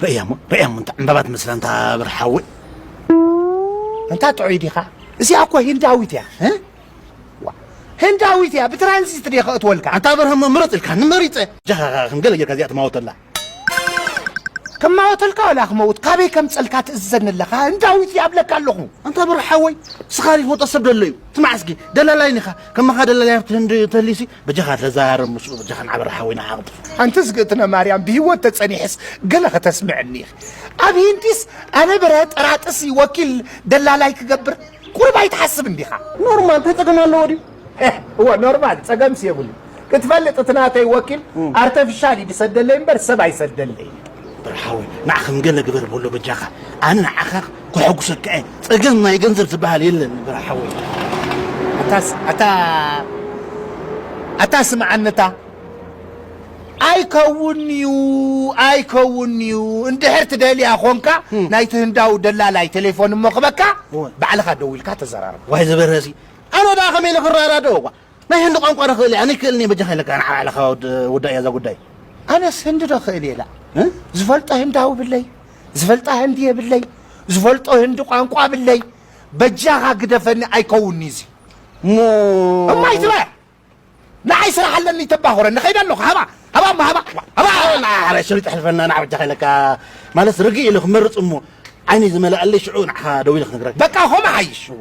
ርእያ እሞ፣ ርእያ እሞ፣ እንታ ዕምባባ ትመስላ፣ እንታ ብርሓዊ። እንታ ጥዑይ ዲኻ? እዚኣ እኮ ህንዳዊት እያ፣ እ? ዋ፣ ህንዳዊት እያ፣ ብትራንዚት ድየ ከእትወልካ? ኣንታ በርሀ እሞ ምረጽ ኢልካ፣ ንመሪጸ። ጃኻ፣ ከም ገለ ጌርካ እዚኣ ትማወተላ። ከማወተልካ ወላ ክመውት፣ ካበይ ከምጸልካ ትእዝዘኒ ኣለኻ? ህንዳዊት እያ እብለካ ኣለኹ። ኣንታ በርሓወይ፣ ስኻ ሪፍ ወጦ ሰብ ደሎ እዩ። ትማዕስኪ፣ ደላላይ ኒኻ። ከማኻ ደላላይ ኣብቲ ህንዲ ተልዩሲ፣ በጃኻ ተዛረብ ምስኡ፣ በጃኻ ንዓበራ ሓወይ ንዓቕጥፍ። ሓንቲ ዝግእትነ ማርያም ብህይወት ተጸኒሕስ ገለ ከተስምዐኒ ኢኺ። ኣብ ሂንዲስ ኣነ በረ ጠራጥሲ ወኪል ደላላይ ክገብር ቁሩብ ኣይትሓስብ እንዲኻ? ኖርማል፣ እንታይ ጸገም ኣለዎ ድዩ? እህ፣ እወ፣ ኖርማል፣ ጸገምስ የብሉ። ክትፈልጥ እቲ ናተይ ወኪል እም። ኣርተፊሻል እዩ ዝሰደለይ እምበር ሰብ ኣይሰደለይ። ብርሓወይ፣ ንዓ ከም ገለ ግበር በሎ በጃኻ። ኣነ ንዓኻ ከሐጉሰካ እየ። ጸገም ናይ ገንዘብ ዝበሃል የለን ብርሓወይ። ኣታስ-፣ ኣታ-፣ ኣታ ስምዓኒ እታ። ኣይከውን እዩ፣ ኣይከውን እዩ። እንድሕር ትደልያ ኾንካ፣ እም። ናይቲ ህንዳዊ ደላላይ ቴሌፎን እሞ ክበካ፣ እወ። ባዕልኻ ደዊልካ ተዘራረብ። ዋይ ዝበርሀሲ። ኣነ ደኣ ከመይ ኢለ ክረዳድኦ? ዋ፣ ናይ ህንዲ ቋንቋ ዶ ክእል እየ? ኣነ ይክእልኒ እየ፣ በጃኻ ኢለካ፣ ንዓ ባዕልኻ ውድ-፣ ውዳእ እያ እዛ ጉዳይ። ኣነስ ህንዲ ዶ ክእል እየ? ላ። እ? ዝፈልጦ ህንዳዊ ብለይ፣ ዝፈልጣ ህንዲ የብለይ፣ ዝፈልጦ ህንዲ ቋንቋ ብለይ። በጃኻ ግደፈኒ፣ ኣይከውንኒ እዚ። እሞ እማ ኣይትበል። ንዓይ ስራሕ ኣለኒ፣ ተባኹረኒ። ከይደ ኣለኹ። ሃባ፣ ሃባ፣ እማ ሃባ፣ ሃባ። ና፣ ሓረ፣ ሽሪጥ ሕልፈና፣ ና፣ በጃኻ ኢለካ። ማለት ርግእ ኢለ ክመርጽ እሞ፣ ዓይነይ ዝመልኣለይ ሽዑ ንዓኻ ደዊለ ክነግረካ። በቃ፣ ኸምኡ ሓይሽ። እወ።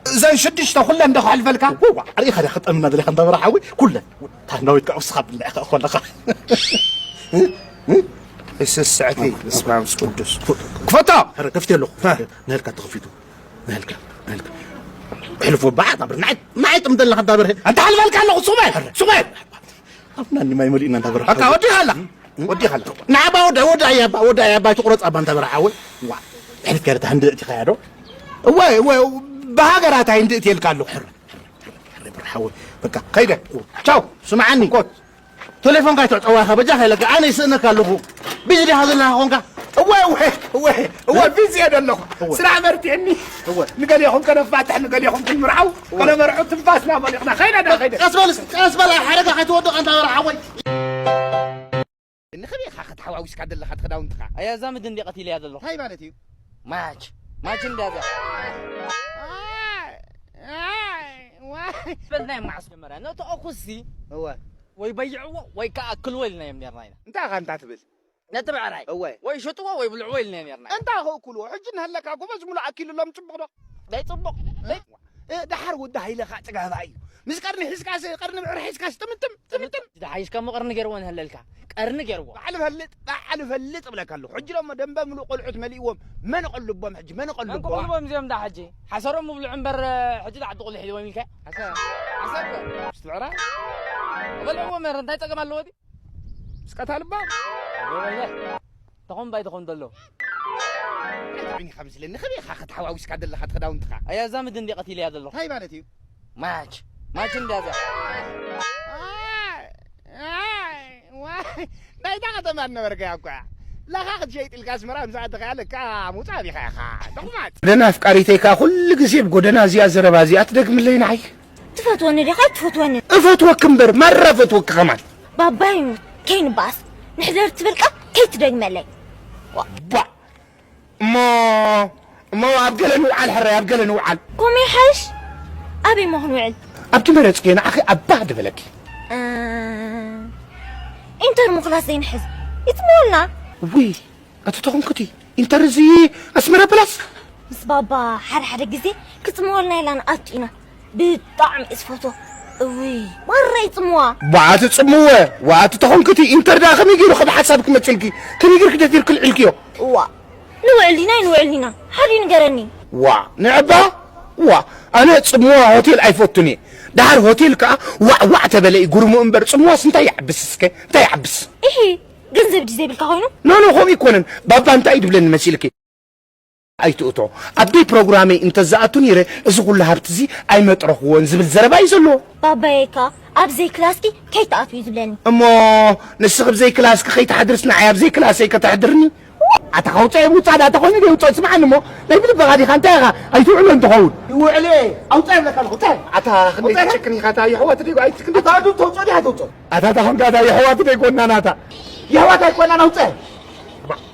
እዘን ሽዱሽተ ኩለን ዶ ክሕልፈልካ? እወ፣ ሪኢኻ ዲኻ ክጠምና ደሊኻ እንዳ በርሓዊ? ኩለን። እታ ዳዊት ከዓ ውስኻ ብላ ኢኻ እኮ ኣለኻ። እስ ስዕቲ፣ በስመ ኣብ ወመንፈስ ቅዱስ። ክፈቶ! ኧረ፣ ከፊተ ኣለኹ። ሃ። ናይልካ ተኸፊቱ። ናይልካ፣ ናይልካ። ሕልፎ በዓ፣ እታ ብር፣ ንዓይ፣ ንዓይ ጥምት ኣለኻ እንዳ በርሀ። ኣንታ ሓልፈልካ ኣለኹ፣ ሱቕ በል፣ ሱቕ በል። ኣፍና እንዲ ማይ መሊእና እንዳ በርሀ። በቃ፣ ወዲኻ ኣላ። ወዲኻ ኣላ። ንዓባ ወዳ-፣ ወዳ እያባ፣ ወዳ እያባ፣ ኣይትቑረጽ ኣባ እንዳ በርሀ ሓወይ። ዋ፣ ሕልፍ ከይደ፣ እታ ህንዲ እቲኻ እያ ዶ? እወ፣ እወ፣ ብሃገራት ኣይንድእት የልካ ኣለኹ። ሕረ፣ ሕረ፣ ሕረ፣ ሕረ፣ በርሀ ሓወይ። በቃ። ከይደ። ቻው። ስምዓኒ። ኮት። ቴሌፎንካ ኣይተዕጸዋ ኢኻ፣ በጃኻ ኢለካ፣ ኣነ ይስእነካ ኣለኹ። ቢዚ ዲኻ ዘለኻ ኾንካ? እወ፣ እወ፣ እወ፣ እወ፣ እ? ቢዚ እየ ዘለኹ። እወ። ስራሕ በርቲዕኒ። እወ። ንገሊኹም ከነፋትሕ፣ ንገሊኹም ክንምርዓው፣ እወ። ከነመርዑ ትንፋስና መሊቕና። ኸይደ፣ ዳ፣ ኸይደ። ቀስ በል፣ ቀስ በል፣ ሓደጋ ከይትወድቕ ኣንታ በርሀ ሓወይ። ንኽበይ ኢኻ ከተሓዋዊስካ ዘለኻ እቲ ክዳውንትኻ? ኣያ፣ እዛ ምድሪ እንዲ ቀቲለያ ዘለኹ። እንታይ ማለት እዩ? ማች። ማች እንድያ እዚኣ። ኣይ፣ ኣይ፣ ዋይ። በል ናይ መዓስ ጀመርያ? ነቲ ኣኩሲ እወ። ወይ በይዕዎ ወይ ከኣ ኣክልዎ ኢልናዮም ኔርና ኢና። እንታይ ኢኻ እንታ ትብል? ነቲ ብዕራይ እወ። ወይ ሽጥዎ ወይ ብልዕዎ ኢልናዮ ኔርና ኢና። እንታይ ከእክልዎ? ሕጂ እንሀለካ ጎበዝ ሙሉእ ኣኪልሎም ጽቡቕ ዶ? ናይ ጽቡቕ። እ? እ፣ ደሓር ወዲ ሃይለ ኸኣ ጽጋባ እዩ። ምስ ቀርኒ ሒዝካስ፣ ቀርኒ ብዕሪ ሒዝካስ ጥምጥም፣ ጥምጥም። ደሓይሽካ እሞ ቀርኒ ገይርዎ እንሀለልካ። ቀርኒ ገይርዎ። ባዕሉ ፈልጥ፣ ባዕሉ ፈልጥ እብለካ ኣለኹ። ሕጂ ደሞ ደንበ ምሉእ ቆልዑት መሊእዎም። መን ቆልቦም ሕጂ? መን መን ቆልቦም? ቆልቦም እዚኦም ዳ ሕጂ? ሓሰሮም ምብልዑ እምበር፣ ሕጂ ዳ ዓዲ ቁሊ ሒዝዎም ኢልካ? ሓሰ-፣ ሓሰር ዶ? ምስቲ ብዕራይ? በልዕዎም ነይረ፣ እንታይ ጸገም ኣለዎ እቲ? ምስ ቀታልባ? ወይለ። ተኾን ባይ ተኾን ዘሎ። እንታይ ትዕኒ ኢኻ ምስለኒ? ከመይ ኢኻ ከተሓዋዊስካ ዘለኻ እቲ ክዳውንትኻ? ኣያ፣ እዛ ምድሪ እንዲ ቀቲለያ ዘለኹ። እንታይ ማለት እዩ? ማች። ማች እንድያ እዚኣ። ኣይ፣ ኣይ፣ ዋይ። ናይታ ከተማ ዝነበርካያ እኮ እያ። ላኻ ክትሸይጥ ኢልካ ኣስመራ ምስ ኣተኻ ለካ ምውጻእ ኣቢኻ ኢኻ። ተቑማጥ። ጎደና ኣፍቃሪተይ ከኣ ኩሉ ግዜ ብጎደና እዚኣ ዘረባ እዚኣ ትደግምለይ ንዓይ። ትፈትወኒ ዲኻ ኣይትፈትወኒ? እፈትወኪ እምበር፣ ማራ እፈትወኪ ከማን። ባባይ ይሙት፣ ከይንበኣስ፣ ንሕደር ትብል ቃል ከይትደግመለይ። ቧ! እሞ፣ እሞ ኣብ ገለ ንውዓል ሕራይ፣ ኣብ ገለ ንውዓል። ከምኡ ይሓይሽ? ኣበይ እሞ ክንውዕል? ኣብቲ መረጽክዮ፣ ንዓኺ ኣብ ባህ ዝበለኪ። እ፣ ኢንተር ምኽላስ ዘይንሕዝ። ይጽምወልና። ውይ፣ ኣቲ ተኾንኩቲ፣ ኢንተር እዚ ኣስመራ ፕላስ? ምስ ባባ ሓደ ሓደ ግዜ ክጽምወልና ኢልና ንኣቱ ኢና። ብጣዕሚ እየ ዝፈትዎ። እውይ፣ ማራ ይጽምዋ። ዋኣ ትጽምወ፣ ዋኣ ትተኾንክቲ፣ ኢንተር ደኣ ከመይ ገይሩ ካብ ሓሳብ ክመጽልኪ? ከመይ ገይርኪ ደፊርኪ ልዕልክዮ? እዋ፣ ንውዕል ዲና ኣይንውዕል ዲና? ሓደ ንገረኒ። ዋ፣ ንዕባ? ዋ፣ ኣነ ጽምዋ ሆቴል ኣይፈቱን እየ። ደሓር ሆቴል ከኣ ዋዕ ዋዕ ተበለ እዩ ጉርሙ እምበር፣ ጽምዋስ እንታይ ይዓብስ እስከ? እንታይ ይዓብስ? ኢሂ፣ ገንዘብ ድዩ ዘይብልካ ኮይኑ? ኖ፣ ኖ፣ ከምኡ ኣይኮነን። ባባ እንታይ እዩ ድብለኒ መሲልኪ? ኣይትእቶ። ኣደይ ፕሮግራመይ እንተዝኣቱ ነይረ፣ እዚ ኩሉ ሃብቲ እዚ ኣይመጥረኽዎን ዝብል ዘረባ እዩ ዘለዎ። ባባየይ ከኣ ኣብ ዘይክላስኪ ከይትኣትዊ እዩ ዝብለኒ። እሞ ንስኺ ብዘይ ክላስኪ ከይትሓድርስ ንዓይ ኣብ ዘይክላሰይ ከተሕድርኒ? ኣታ ከውፅኦ ውፃእ ዳ ተኾይኑ ዶ ይውፅኦ? ስምዓኒ እሞ ናይ ብልብኻ ዲኻ? እንታይ ኢኻ? ኣይትውዕሎን ትኸውን። ይውዕል እየ። ኣውፅኦ ይብለካ ኣለኹ። እንታይ? ኣታ ክንደይ ውፅኦ። ትጭክን ኢኻ? እታ የሕዋት ደይ ኣይትክንዲ። ኣታ ዶ ተውፅኦ ዲኻ ተውፅኦ? ኣታ እታ ኾንካ እታ የሕዋት ደይ ጎናናታ። የሕዋት ኣይኮናን ኣውፅኦ።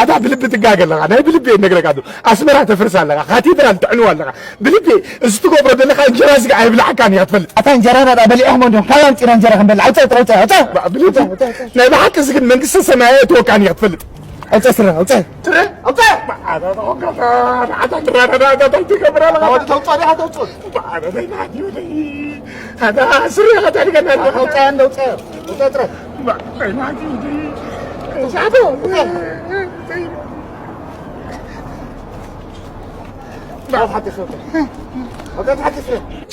ኣታ ብልቢ ትጋገ ኣለኻ። ናይ ብልቢ እየ እነግረካ። ኣስመራ ተፍርስ ኣለኻ። ካቴድራል ተዕንው ኣለኻ። ብልቢ፣ እዚ ትገብሮ ዘለኻ እንጀራ ስጋ ኣይብላዕካን እያ ትፈልጥ። ኣታ እንጀራ ናዳ በሊዕኹም እንዲኹም። ካበይ ኣምፂእና እንጀራ ክንበልዕ? ኣውፅእ፣ ኣውፅእ፣ ኣውፅእ። ብልቢ፣ ናይ ብሓቂ እዚ ግን መንግስተ ሰማይ እትወካን እያ ትፈልጥ። ኣውፅእ ስረ፣ ኣውፅእ። ትረ፣ ኣውፅእ። ኣታ ትኾንካ፣ ኣታ ትረ፣ ኣታ እንታይ ትገብር ኣለኻ? ኣታ ተውፅእ፣ ኣታ ተውፅእ። ኣታ ዘይናት ይውለይ። ኣታ ስረ፣ ኣታ ድገና። ኣውፅእ፣ ኣውፅእ። ኣውፅእ፣ ትረ። ኣታ ዘይናት ይውለይ። ተሳዕቶ።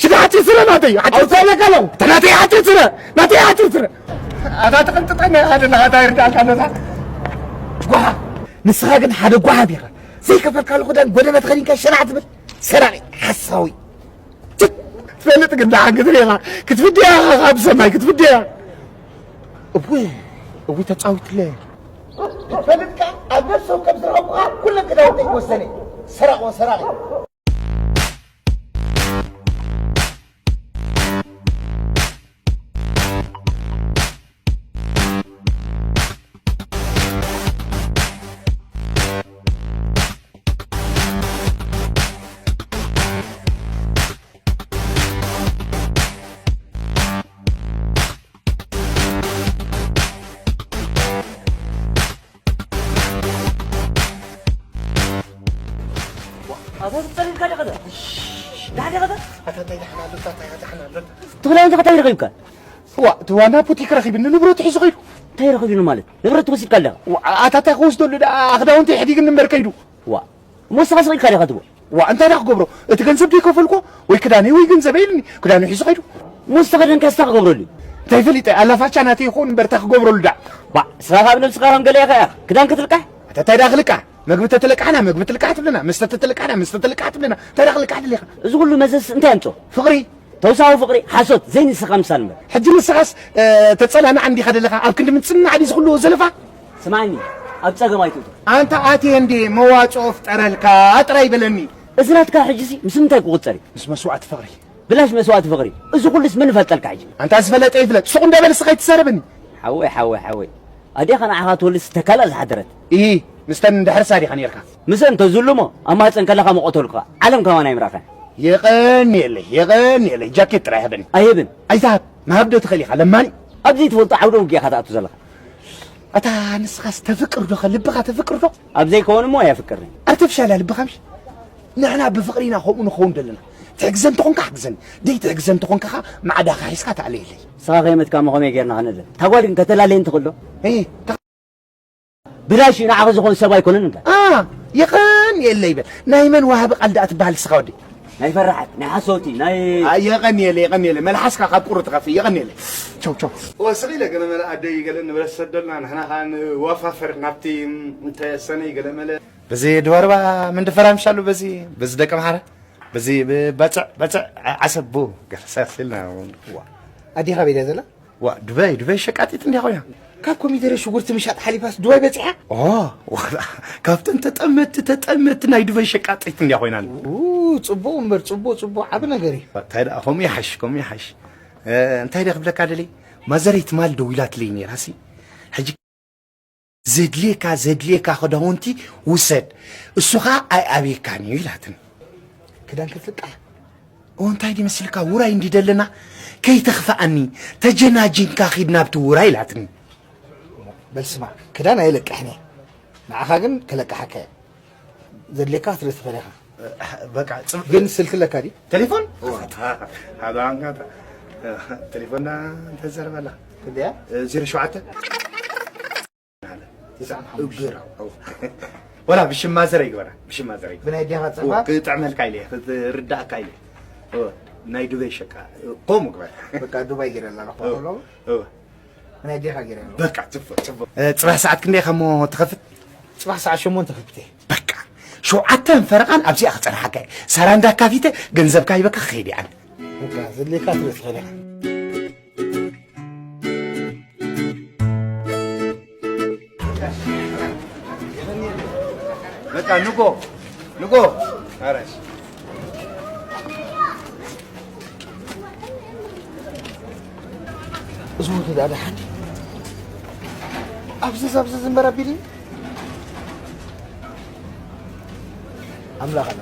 ሽዳ ሓፂር ስረ ናተይ፣ ሓፂር ስረ ለካ ኣለዉ። ናተይ ሓፂር ስረ፣ ናተይ ሓፂር ስረ። ኣታ ትቕንጥጠኒ ኢኻ ዘለኻ፣ ኣታ ይርዳእካ ኣለታ። ጓሓ። ንስኻ ግን ሓደ ጓሓ ዲኻ። ዘይከፈልካሉ ክዳን ጎደና ተኸዲንካ ሸናዕ ትብል። ሰራቒ፣ ሓሳዊ። ትፈልጥ ግን ደሓን ክትሪኢኻ፣ ክትፍድያ ኢኻ ካብ ሰማይ ክትፍድያ። እወ፣ እወ ተጻዊትለ። ፈሊጥካ ኣብ ነፍሲ ወከፍ ዝረኸብኩኻ ኩለን ክዳውንተይ ይወሰነ። ሰራቕ ወሰራቒ። ኣታ ትጸልልካ ዲኻ? ዳ ዲኻ? ኣታ እንታይ ደሓን ኣሎ? ኣታ እንታይ ደሓን ኣሎ? ትኽላይ እንታይ እንታይ ረኺብካ? ዋ፣ እቲ ዋና ቡቲክ ረኺብኒ ንብረቱ ሒዙ ኸይዱ። እንታይ ረኺብኒ ማለት? ንብረት ወሲድካ ኣለኻ? ዋ፣ ኣታ እንታይ ክወስደሉ ደኣ? ክዳውንቲ ሕዲግኒ እምበር ከይዱ። ዋ፣ እሞ ንስኻ ስቕ ኢልካ ዲኻ ትብሎ? ዋ፣ እንታይ ደኣ ክገብሮ? እቲ ገንዘብ ዘይከፈልኩ ወይ ክዳነይ ወይ ገንዘበይ ኢሉኒ። ክዳኑ ሒዙ ኸይዱ። እሞ ዝተኸደንካ ስታ ክገብረሉ እዩ። እንታይ ፈሊጠ? ኣላፋቻ ናተይ ይኸውን እምበር እንታይ ክገብረሉ ደኣ? ዋ፣ ንስኻ ካብ ነብስኻ ከም ገለ ኢኻ ኢኻ። ክዳን ክትልቃሕ? ኣታ እንታይ ደኣ ክልቃሕ? መግቢ ተተለቃሕና መግቢ ትልቃሕ ትብለና፣ መስተ ተተለቃሕና መስተ ትልቃሕ ትብለና። እንታይ ደኣ ክልቃሕ ደሊኻ? እዚ ኩሉ መዘዝ እንታይ ኣምጾ? ፍቕሪ። ተውሳዊ ፍቕሪ፣ ሓሶት፣ ዘይንስኻ ምሳል እምበር። ሕጂ ንስኻስ፣ እ፣ ተጸናንዓ እንዲኻ ደለኻ? ኣብ ክንዲ ምጽንናዕ ድዩ ዝኹሉ ዘለፋ? ስማዕኒ፣ ኣብ ጸገም ኣይትእቶ። ኣንታ ኣትየ እንዴ መዋጽኦ ፍጠረልካ ጥራይ በለኒ። እዚ ናትካ ሕጂሲ ምስ ምንታይ ክቑጸር እዩ? ምስ መስዋእቲ ፍቕሪ። ብላሽ መስዋእቲ ፍቕሪ። እዚ ኩሉስ መን ይፈልጠልካ ሕጂ? ኣንታ ዝፈለጠ ይፍለጥ። ሱቕ እንዳ በለ እስኻ ኣይትዛረበኒ። ሓወይ፣ ሓወይ፣ ሓወይ። ኣዴኻ ንዓኻ ትወልድስ ተካላ ዝሓደረት። ኢሂ፣ ምስተን እንድሕርሳ ዲኻ ኔርካ? ምስአን ተዝህሉ እሞ ኣብ ማህጸን ከለኻ ምቐተልኩኻ። ዓለም ከማን ኣይምረኣኻን። የቐንየለይ፣ የቐንየለይ። ጃኬት ጥራይ ሃበኒ። ኣይህብን። ኣይትሃብ። ምሃብ ዶ ትኽእል ኢኻ? ለማኒ። ኣብ ዘይትፈልጦ ዓውደ ውግእ ኢኻ ትኣቱ ዘለኻ። ኣታ ንስኻስ ተፍቅር ዶ ኸ? ልብኻ ተፍቅር ዶ? ኣብ ዘይከውን እሞ ኣየፍቅርን። ኣርተፍሻል እያ ልብኻ ምሽ? ንሕና ብፍቕሪ ኢና ከምኡ ንኸውን ዘለና። ትሕግዘ እንተኾንካ ኣሕግዘኒ። ደይ ትሕግዘ እንተኾንካ ኸኣ ማዕዳኻ ሒዝካ ተኣለየለይ። ንስኻ ከይመትካ እሞ ከመይ ጌርና ክንእለ? እታ ጓል ግን ከተላለየኒ ትኽእል ዶ? እይ፣ ብላሽ እዩ፣ ንዓኺ ዝኾን ሰብ ኣይኮነን እንታ። ኣ፣ የቐንየለይ በል። ናይ መን ዋሃቢ ቃል ደኣ ትበሃል ንስኻ ወዲ? ናይ ፈራሓት፣ ናይ ሓሰውቲ፣ ናይ ኣ፣ የቐንየለይ፣ የቐንየለይ። መልሓስካ ካብ ቁሪ ትኸፍእ፣ የቐንየለይ። ቸው፣ ቸው። ወስኺ ኢለ ገለ መለ ኣደይ ገለ ንብረት ሰደልና፣ ንሕና ኸኣ ንዋፋፈር ናብቲ እንተ ሰነይ ገለ መለ። በዚ ድባርባ ምን ድፈራምሻሉ በዚ፣ በዚ ደቂ ኣምሓራ፣ በዚ ብ-፣ በጽዕ፣ በጽዕ ዓ-፣ ዓሰብ ቡ፣ ገለ ሰፍ ኢልና። ዋ። ኣዴኻ ቤት እያ ዘላ? ዋ፣ ዱባይ፣ ዱባይ ሸቃጢት እንድያ ኮይና። ካብ ኮሚደረ ሽጉርቲ ምሻጥ ሓሊፋስ ዱባይ በጺሓ? ኦ፣ ዋላ፣ ካብተን ተጠመቲ፣ ተጠመቲ ናይ ዱባይ ሸቃጢት እንድያ ኮይና። ኡ፣ ጽቡቕ እምበር፣ ጽቡቕ፣ ጽቡቕ፣ ዓቢ ነገር እዩ። እንታይ ደኣ፣ ከምኡ ይሓሽ፣ ከምኡ ይሓሽ። እ፣ እንታይ ደኣ ክብለካ ደልየ፣ ማዘረይ ትማል ደዊላትለይ ነይራሲ። ሕጂ ዘድልየካ፣ ዘድልየካ ክዳውንቲ ውሰድ፣ እሱ ኸኣ ኣይኣብየካን እዩ ኢላትኒ። ክዳን ክትልቃሕ? ኦ፣ እንታይ ድዩ መሲልካ? ውራይ እንዲ ደለና፣ ከይተኽፍኣኒ፣ ተጀናጂንካ ኺድ ናብቲ ውራይ ኢላትኒ። በል ስማዕ፣ ክዳን ኣይለቅሕን እየ። ንዓኻ ግን ክለቅሓካ እየ። ዘድልየካ ክትርኢ ትኽእል ኢኻ። በቃ፣ ጽብ-፣ ግን ስልኪ ኣለካ ድዩ? ቴሌፎን? እዋ። ሃሎ፣ ኣንጋታ። ቴሌፎንና እንተዘረበላ። ክንደያ? ዜሮ ሸውዓተ? ትስዓን ሓሙሽተ። እግር። ወላ ብሽም ማዘር ይግበራ፣ ብሽም ማዘር ይግበራ። ብናይ ኣዴኻ ጸፋ? ክጥዕመልካ ኢለ፣ ክትርዳእካ ኢለ። እወ፣ ናይ ዱበይ ሸቃ፣ ከምኡ ግበር። በቃ ዱባይ ገይረ ኣለኹ፣ እወ፣ ኣለኹ። እወ። ብናይ ኣዴኻ ገይረ ኣለኹ። በቃ፣ ጽቡቕ፣ ጽቡቕ። እ፣ ጽባሕ ሰዓት ክንደይ ኢኻ እሞ ትኸፍት? ጽባሕ ሰዓት ሸሞንተ ከፊተ። በቃ፣ ሸውዓተን ፈረቓን ኣብዚኣ ክጸንሓካ እየ። ሳራ እንዳካፊተ ገንዘብካ ሂበካ ክኸይድ እየ ኣነ። በቃ፣ ዘድልየካ ትርኢ ትኽእል ኢኻ። በቃ ንጎ፣ ንጎ። ኧረ እሺ። እዚ ወዲ ደኣ ደሓን ድዩ? ኣብዝዝ ኣብዝዝ እምበር ኣቢሉ ኣምላኽ ኣለ።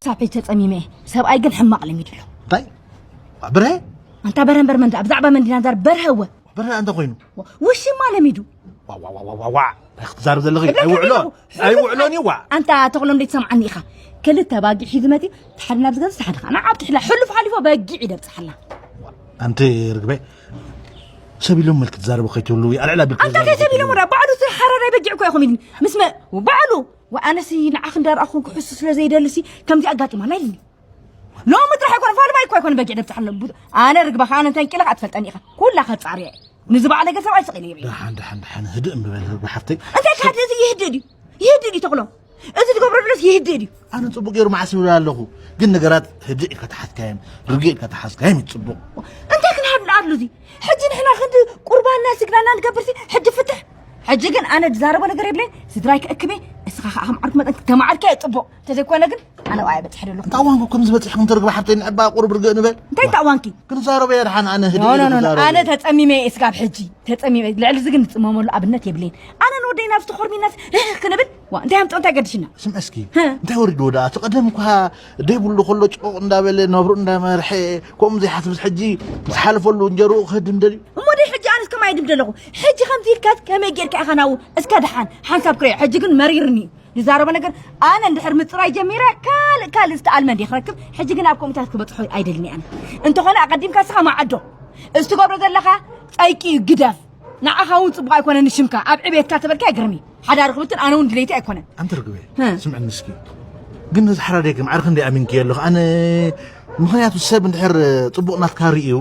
ሳብ ሕጂ ተጸሚመ እየ። ሰብኣይ ግን ሕማቕ ለሚዱ ኣሎ። እንታይ? ብርሀ? ኣንታ በረንበር መንዳ ብዛዕባ መንዲና ዛር በርሀወ። በርሀ ኣንተ ኮይኑ? ውሽማ ለሚዱ። ዋ፣ ዋ፣ ዋ፣ ዋ፣ ዋ፣ ዋ። እንታይ ክትዛረብ ዘለኺ? እብለካ ኣይውዕሎ፣ ኣለኹ። ኣይውዕሎን እዩ፣ ዋ። ኣንታ ተኽሎም ደይትሰምዓኒ ኢኻ። ክልተ ባጊዕ ሒዙ መጺኡ፣ ሓደ ናብ ዝገዝእ፣ ሓደ ኸኣ ንዓ ኣብ ትሕላ ሕሉፍ ሓሊፎ በጊዕ ይደብጽሓላ። ኣንቲ ርግበ፣ ሰብ ኢሎም መልክ ትዛረቡ ከይትህሉ፣ ኣልዕላ ቢልክ ኣንታ ትዛረቡ ከይሰብ ኢሎም ከይትህሉ። ወዳ፣ ባዕሉ እቲ ሓራዳይ በጊዕ እኮ ኢኹም ኢልኒ። ምስ መ-፣ ባዕሉ፣ ወኣነሲ ንዓኺ እንዳረኣኹ ክሕሱ ስለ ዘይደልሲ፣ ከምዚ ኣጋጢማና ኢልኒ። ሎሚ ጥራሕ ኣይኮነ፣ ፋልማይ እኮ ኣይኮነ በጊዕ ደብጽሓሎም። ቡ-፣ ኣነ ርግበኻ፣ ኣነ እንታይ ቂለኻ ኣትፈልጠኒ ኢኻ። ኩላ ከጻርየ። ንዚ በዓል ነገር ሰብኣይ ስቕ ኢለ ይርኢ። ደሓን፣ ደሓን፣ ደሓን፣ ህድእ እምበል ርግበ ሓፍተይ። እንታይ ካድ እዚ ይህድእ ድዩ? ይህድእ ድዩ ተኽሎ? እዚ ዝገብሮ ድረስ ይህድእ ድዩ? ኣነ ጽቡቕ ገይሩ መዓስ ይብላ ኣለኹ። ግን ነገራት ህድእ ኢልካ ተሓዝካዮም፣ ርግእ ኢልካ ተሓዝካዮም እዩ ጽቡቕ። እንታይ ክንሃድል ኣሉ እዚ? ሕጂ ንሕና ክንዲ ቁርባንና ስግዳና ንገብርሲ፣ ሕጂ ፍትሕ። ሕጂ ግን ኣነ ዝዛረቦ ነገር የብለይን፣ ስድራይ ክእክብ እየ፣ እስኻ ኸኣ ከም ዓርኩ መጠን ተማዓርኪ እየ ጽቡቕ። እንተዘይኮነ ግን ኣነ ብኣይ በጺሐ ደለኹ። እንታይ እዋንኩ ከምዚ በጺሕኩም ተርግባ ሓፍተይ ንዕባ ቁሩብ ርግእ ንበል። እንታይ ተኣዋንኪ? ክንዛረብ እየ ደሓን ኣነ ህድእ ኖ፣ ኖ፣ ኢለ ኖ፣ ኖ። ክዛረብ ኣነ እየ። ተጸሚመ እየ እስካብ ሕጂ። ተጸሚመ። ልዕሊ እዚ ግን ንጽመመሉ ኣብነት የብለይን። ኣነ ንወደይ ናብዚ ተኾርሚናስ ህህ ክንብል፣ ዋ፣ እንታይ ኣምጽኦ እንታይ ገድሽና? ስምዐ እስኪ፣ ህ። እንታይ ወሪድዎ ደኣ? እቲ ቀደም እኳ ደይብሉ ከሎ ጭቑቕ እንዳበለ ናብርኡ እንዳመርሐ፣ ከምኡ ዘይሓስብስ ሕጂ ዝሓለፈሉ እንጀርኡ ክህድም ደልዩ? እሞ ደይ ሕጂ ኣነስ ከማይ ድም ደለኹ። ሕጂ ከምዚ ኢልካስ ከመይ ጌርካ ኢኻ ናብኡ? እስከ ደሓን ሓንሳብ ክሪኦ። ሕጂ ግን መሪርኒ እዩ። ዝዛረቦ ነገር ኣነ እንድሕር ምጽራይ ጀሚረ ካልእ ካልእ ዝተኣልመ እንዲየ ክረክብ። ሕጂ ግን ኣብ ኮሚታት ክበጽሖ ኣይደልን ኣነ። እንተኾነ ኣቐዲምካ እስኻ መዓዶ። እዚ ትገብሮ ዘለኻ ጸይቂ እዩ፣ ግደፍ። ንዓኻ እውን ጽቡቕ ኣይኮነን ንሽምካ። ኣብ ዕቤትካ ተበልካ ኣይግርም እዩ። ሓዳር ክብትን ኣነ እውን ድሌቲ ኣይኮነን። ኣንቲ ርግበ፣ ህ። ስምዕኒ እስኪ። ግን ነዚ ሓራደይ ከም ዓርኺ እንደ ኣሚንኪ ኣለኹ። ኣነ ምኽንያቱ ሰብ እንድሕር ጽቡቕ ናትካ ርእዩ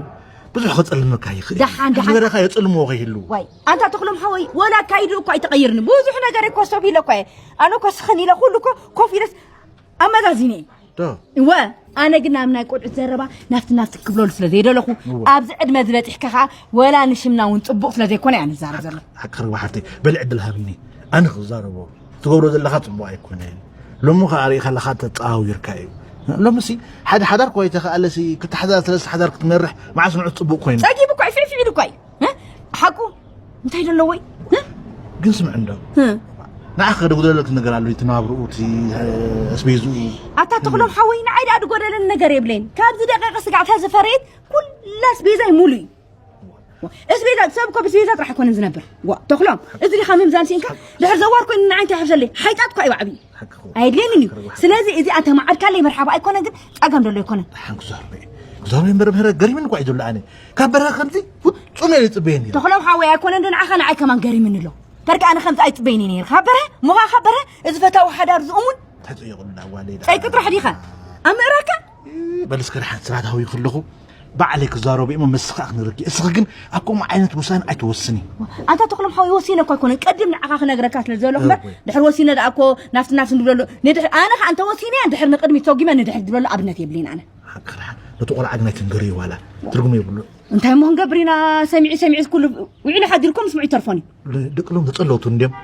ብዙሕ ከጸልመካ ይኽእል። ደሓን፣ ደሓን። ዝበለኻ የጸልምዎ ከይህሉ። ዋይ፣ ኣንታ ተኽሎም ሓወይ፣ ወላ ኣካይድኡ እኮ ኣይተቐይርኒ። ብዙሕ ነገር እኮ ሰብ ኢለ እኮ እየ። ኣነ እኮ ስኽን ኢለ ኩሉ እኮ ኮፍ ኢለስ ኣመዛዚነ እየ። ዶ? እወ፣ ኣነ ግን ናብ ናይ ቆልዑት ዘረባ ናፍቲ ናፍቲ ክብለሉ ስለ ዘይደለኹ፣ እወ። ኣብዚ ዕድመ ዝበጺሕካ ኸኣ ወላ ንሽምና እውን ጽቡቕ ስለ ዘይኮነ እያ ንዛረብ ዘሎ። ሓቂ ርግባ ሓፍተይ፣ በሊ ዕድል ሃብኒ። ኣነ ክዛረቦ። ትገብሮ ዘለኻ ጽቡቕ ኣይኮነን። ሎሚ ኸኣ ርኢኻ ኣለኻ ተጻዊርካ እዩ። ሎምሲ ሓደ ሓዳር እኮ ኣይተኻእለሲ፣ ክልተ ሓዳር፣ ሰለስተ ሓዳር ክትመርሕ መዓስ ንዑ ጽቡቕ ኮይኑ። ጸጊቡ እኮ እዩ፣ ፊዕፊዕ ኢሉ እኮ እዩ። እ? ሓቁ እንታይ ደለዎ? እ? ግን ስምዕ እንዶ። እ? ንዓኺ ከደጉደለልክ ነገር ኣሎ፣ እቲ ናብርኡ፣ እቲ፣ እ፣ ኣስቤዝኡ። ኣታ ተኽሎም ሓወይ፣ ንዓይ ደኣ ድጎደለኒ ነገር የብለይን። ካብዚ ደቂቕ ስጋዕ ተዝፈረየት ኩላ ኣስቤዛይ ሙሉ እዩ። ኣስቤዛ፣ ሰብ እኮ ብስቤዛ ጥራሕ ኣይኮነን ዝነብር። ዋ፣ ተኽሎም፣ እዚ ዲኻ ምምዛን ሲኢንካ? ድሕር ዘዋር ኮይኑ ንዓይ እንታይ ይሕብሰለይ? ሓይጣት እኮ እዩ ዓብዪ። ሓቅኹ። ኣየድልየንን እዩ። ሓቅኹ። ስለዚ እዚ ኣንተ መዓድካለይ መርሓባ ኣይኮነን፣ ግን ጸገም ደሎ ኣይኮነን። ደሓን ክዛረበ እየ። ክዛረበ እምበር ምህረት ገሪምኒ እኳ እዩ ዘሎ ኣነ። ካብ በረኸ ከምዚ ፍጹም እየ ዝጽበየኒ። ተኽሎም ሓወይ ኣይኮነን ዶ ንዓኻ ንዓይ ከማን ገሪምኒ ኣሎ። ተርቂ ኣነ ከምዚ ኣይጽበይኒ ነይር። ካብ በረኸ፣ ሞኻ ካብ በረኸ፣ እዚ ፈታዊ ሓዳር ዝእሙን። ተጸይቑ እንዳዋለይ ደኣ። ጸይቂ ጥራሕ ዲኻ? ኣብ ምእራካ? በል እስከ ደሓን ስራሕ ተሃውዩ ከለኹ ባዕለይ ክዛረቦ እሞ መስኻ ክንርኪ። እስኺ ግን ኣብ ከምኡ ዓይነት ውሳነ ኣይትወስኒ። ኣንታ ተኽሎም ሓወይ ወሲነ እኳ ኣይኮነን። ቅድም ንዓኻ ክነግረካ ስለ ዘለኹ እምበር፣ እወ። ድሕር ወሲነ ደኣ እኮ ናፍቲ ናፍቲ ንብለሉ። ንድሕር ኣነ ኸኣ እንተ ወሲነ እያ፣ ድሕር ንቕድሚት ሰጒመ ንድሕር ዝብለሉ ኣብነት የብለይን ኣነ። ሓቂ ደሓን። ነቲ ቆልዓ ግን ኣይትንገርዮ ዋላ። ትርጉም የብሉን። እንታይ እሞ ክንገብር ኢና? ሰሚዑ ሰሚዑ ኩሉ ውዒሉ ሓዲሩ እኮ ምስምዑ ይተርፎን እዩ። ደቂ ሎም ተጸለውቱ እንድዮም።